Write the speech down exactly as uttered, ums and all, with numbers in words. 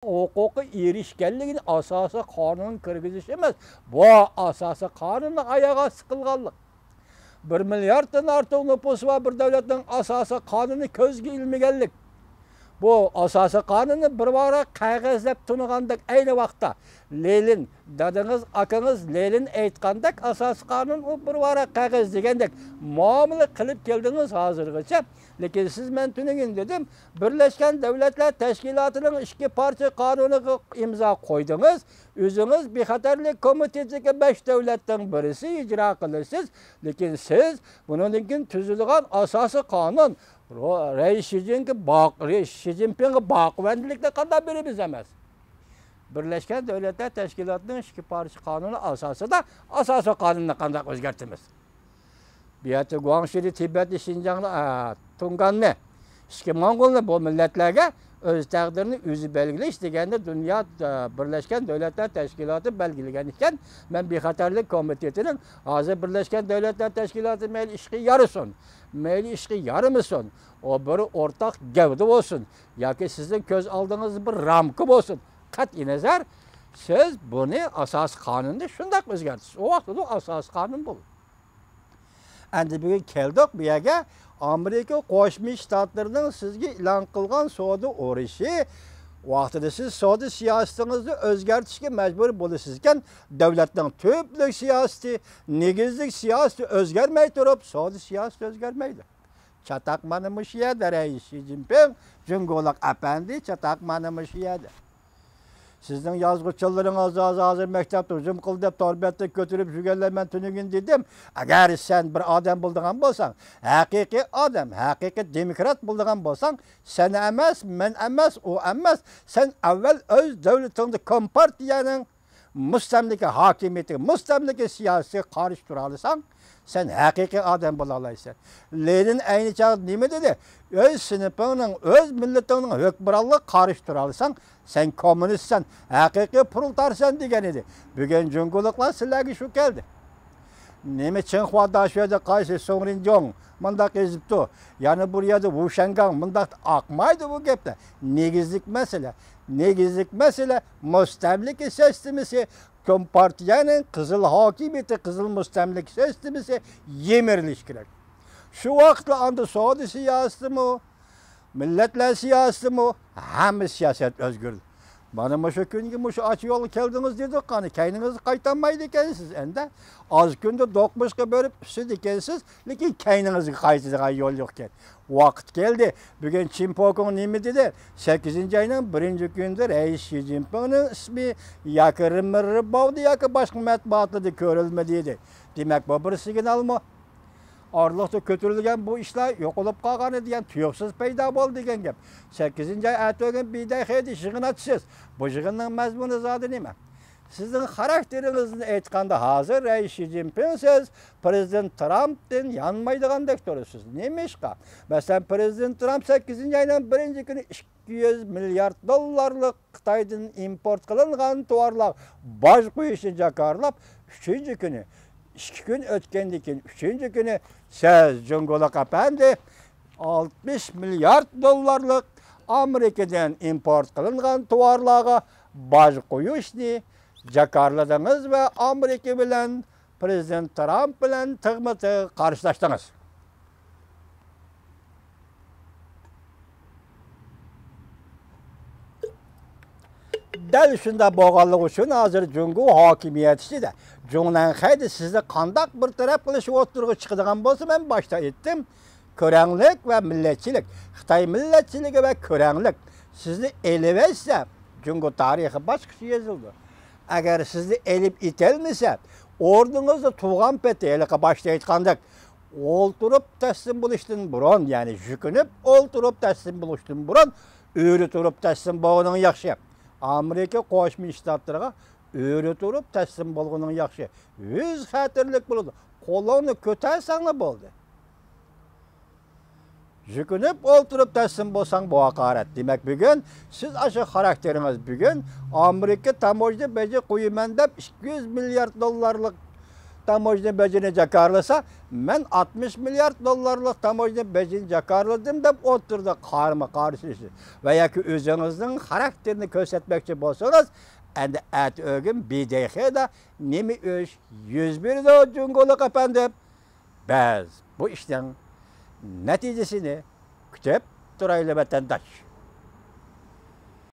ھوقۇققا ئېرىشكەنلىكىنى ئاساسىي قانۇنغا كىرگۈزۈش ئەمەس، بۇ ئاساسىي قانۇننى ئاياغ ئاستى قىلغانلىق. بىر مىلياردتىن ئارتۇق نوپۇسى بار بىر دۆلەتنىڭ ئاساسىي قانۇنىنى كۆزگە ئىلمىگەنلىك. بۇ ئاساسىي قانۇننى بىر ۋاراق قەغەز دەپ تونۇغاندەك، ئەينى ۋاقىتتا لېنىن، دادىڭىز، ئاكىڭىز لېنىن ئېيتقاندەك، ئاساسىي قانۇن ئۇ بىر ۋاراق قەغەز دېگەندەك مۇئامىلە قىلىپ كەلدىڭىز ھازىرغىچە. لېكىن سىز، مەن تۈنۈگۈن دېدىم، بىرلەشكەن دۆلەتلەر تەشكىلاتىنىڭ ئىككى پارچە قانۇنىغا ئىمزا قويدىڭىز. ئۆزىڭىز بىخەتەرلىك كومىتېتىدىكى بەش دۆلەتنىڭ بىرىسى، ئىجرا قىلىسىز. لېكىن سىز بۇنىڭدىن كېيىن تۈزىدىغان ئاساسىي قانۇن، رو-، رەئىس شى جىنپىڭگە باق-، رەئىس شى جىنپىڭغا باقىۋەندىلىكنى قانداق بېرىمىز ئەمەس؟ بىرلەشكەن دۆلەتلەر تەشكىلاتىنىڭ ئىككى پارچە قانۇنى ئاساسىدا ئاساسىي قانۇننى قانداق ئۆزگەرتىمىز؟ بۇ يەردە گۇاڭشىنى، تىبەتنى، شىنجاڭنى، ئا، تۇڭگاننى، ئىچكى موڭغۇلنى، بۇ مىللەتلەرگە ئۆز تەقدىرىنى ئۆزى بەلگىلەش دېگەننى دۇنيا، ئا، بىرلەشكەن دۆلەتلەر تەشكىلاتى بەلگىلىگەن ئىكەن. مەن بىخەتەرلىك كومىتېتىنىڭ ھازىر بىرلەشكەن دۆلەتلەر تەشكىلاتى مەيلى ئىشقا يارىسۇن، مەيلى ئىشقا يارىمىسۇن، ئۇ بىر ئورتاق گەۋدە بولسۇن ياكى سىزنىڭ كۆز ئالدىڭىزدا بىر رامكا بولسۇن، قەتئىينەزەر، سىز بۇنى ئاساسىي قانۇندا شۇنداق ئۆزگەرتىسىز. ئۇ ۋاقىتتا ئۇ ئاساسىي قانۇن بولىدۇ. ئەمدى بۈگۈن كەلدۇق بۇ يەرگە. ئامېرىكا قوشما شتاتلىرىنىڭ سىزگە ئېلان قىلغان سودا ئۇرۇشى ۋاقتىدا سىز سودا سىياسىتىڭىزنى ئۆزگەرتىشكە مەجبۇر بولىسىزكەن. دۆلەتنىڭ تۈپلۈك سىياسىتى، نېگىزلىك سىياسىتى ئۆزگەرمەي تۇرۇپ، سودا سىياسىتى ئۆزگەرمەيدۇ. چاتاق مانا مۇشۇ يەردە، رەئىس شى جىنپىڭ، جۇڭگولۇق ئەپەندى، چاتاق مانا مۇشۇ يەردە. سىزنىڭ يازغۇچىلىرىڭىز ھازىر، ھازىر مەكتەپتە ھۇجۇم قىلدى دەپ تور بەتتە كۆتۈرۈپ يۈرگەنلەر، مەن تۈنۈگۈن دېدىم، ئەگەر سەن بىر ئادەم بولىدىغان بولساڭ، ھەقىقىي ئادەم، ھەقىقىي دېموكرات بولىدىغان بولساڭ، سەن ئەمەس، مەن ئەمەس، ئۇ ئەمەس، سەن ئەۋۋەل ئۆز دۆلىتىڭدە كومپارتىيەنىڭ مۇستەملىكە ھاكىمىيىتىگە، مۇستەملىكە سىياسىتىگە قارشى تۇرالىساڭ، سەن ھەقىقىي ئادەم بولالايسەن. لېنىن ئەينى چاغدا نېمە دېدى؟ ئۆز سىنىپىڭنىڭ، ئۆز مىللىتىڭنىڭ ھۆكۈمرانلىقىغا قارشى تۇرالىساڭ، سەن كوممۇنىستسەن، ھەقىقىي پرولېتارسەن دېگەن ئىدى. بۈگۈن جۇڭگولۇقلار سىلەرگە شۇ كەلدى. نېمە چىڭخۇا داشۆدە قايسى سۇڭرىنجوڭ مۇنداق يېزىپتۇ، يەنە بىر يەردە ۋۇشەنگاڭ مۇنداق، ئاقمايدۇ بۇ گەپلەر. نېگىزلىك مەسىلە، نېگىزلىك مەسىلە مۇستەملىكە سىستېمىسى، كومپارتىيەنىڭ قىزىل ھاكىمىيىتى، قىزىل مۇستەملىكە سىستېمىسى يىمىرىلىشى كېرەك. شۇ ۋاقىتلا ئاندا سودا سىياسىتىمۇ، مىللەتلەر سىياسىتىمۇ، ھەممە سىياسەت ئۆزگىرىدۇ. مانا مۇشۇ كۈنگە مۇشۇ ئاچا يولغا كەلدىڭىز دېدۇق، قانا كەينىڭىزگە قايتالمايدىكەنسىز ئەندە. ئاز كۈندە دوقمۇشقا بېرىپ ئۈسىدىكەنسىز، لېكىن كەينىڭىزگە قايتىدىغان يول يوقكەن. ۋاقىت كەلدى. بۈگۈن چىن پوكۇڭ نېمە دېدى؟ سەككىزىنچى ئاينىڭ بىرىنچى كۈنىدە رەئىس شى جىنپىڭنىڭ ئىسمى ياكى رېمېررىباۋدا ياكى باشقا مەتبۇئاتلاردا كۆرۈلمىدى دېدى. دېمەك، بۇ بىر سىگنالمۇ؟ ئارىلىقتا كۆتۈرۈلگەن بۇ ئىشلار يوقىلىپ قالغانىدى دېگەن، تۇيۇقسىز پەيدا بولدى دېگەن گەپ. سەككىزىنچى ئاي ئەتىگۈن بىدەي خېدە يىغىن ئاچىسىز. بۇ يىغىننىڭ مەزمۇنى زادى نېمە؟ سىزنىڭ خاراكتېرىڭىزنى ئېيتقاندا، ھازىر رەئىس شى جىنپىڭ سىز پىرېزىدېنت ترامپتىن يانمايدىغاندەك تۇرىسىز. نېمىشقا؟ مەسىلەن، پىرېزىدېنت ترامپ سەككىزىنچى ئاينىڭ بىرىنچى كۈنى ئىككى يۈز مىليارد دوللارلىق خىتايدىن ئىمپورت قىلىنغان تاۋارلارغا باج قويۇشنى جاكارلاپ، ئۈچىنچى كۈنى، ئىككى كۈن ئۆتكەندىن كېيىن، ئۈچىنچى كۈنى سىز، جۇڭگولۇق ئەپەندى، ئالتمىش مىليارد دوللارلىق ئامېرىكىدىن ئىمپورت قىلىنغان تاۋارلارغا باج قويۇشنى جاكارلىدىڭىز ۋە ئامېرىكا بىلەن، پىرېزىدېنت ترامپ بىلەن تىغمۇ تىغ قارشىلاشتىڭىز. دەل شۇنداق بولغانلىقى ئۈچۈن ھازىر جۇڭگو ھاكىمىيەت ئىچىدە، جۇڭنەنخەيدە سىزنى قانداق بىر تەرەپ قىلىش ئوتتۇرىغا چىقىدىغان بولسا، مەن باشتا ئېيتتىم، كۆرەڭلىك ۋە مىللەتچىلىك، خىتاي مىللەتچىلىكى ۋە كۆرەڭلىك سىزنى ئېلىۋەتسە، جۇڭگو تارىخى باشقىچە يېزىلىدۇ. ئەگەر سىزنى ئېلىپ ئېتەلمىسە، ئورنىڭىزدا تۇرغان پېتى، ھېلىقى باشتا ئېيتقاندەك، ئولتۇرۇپ تەسلىم بولۇشتىن بۇرۇن، يەنى يۈكۈنۈپ ئولتۇرۇپ تەسلىم بولۇشتىن بۇرۇن، ئۆرە تۇرۇپ تەسلىم بولغىنىڭ ياخشى. ئامېرىكا قوشما شتاتلىرىغا ئۆرە تۇرۇپ تەسلىم بولغىنىڭ ياخشى. يۈز خەتەرلىك بولىدۇ. قولۇڭنى كۆتەرسەڭلا بولدى. يۈكۈنۈپ ئولتۇرۇپ تەسلىم بولساڭ، بۇ ھاقارەت. دېمەك، بۈگۈن سىز ئاشۇ خاراكتېرىڭىز، بۈگۈن ئامېرىكا تاموژنا بېجى قويىمەن دەپ، ئىككى يۈز مىليارد دوللارلىق تاموژنا بېجىنى جاكارلىسا، مەن ئاتمىش مىليارد دوللارلىق تاموژنا بېجىنى جاكارلىدىم دەپ ئوتتۇرىدا قارىمۇ قارشىلىشىش ۋە ياكى ئۆزىڭىزنىڭ خاراكتېرىنى كۆرسەتمەكچى بولسىڭىز، ئەندى ئەتە ئۆگۈن بىدېخىدا نېمە ئىش يۈز بېرىدۇ، جۇڭگولۇق ئەپەندىم؟ بەس، بۇ ئىشنىڭ نەتىجىسىنى كۈتۈپ تۇرايلى، ۋەتەنداش.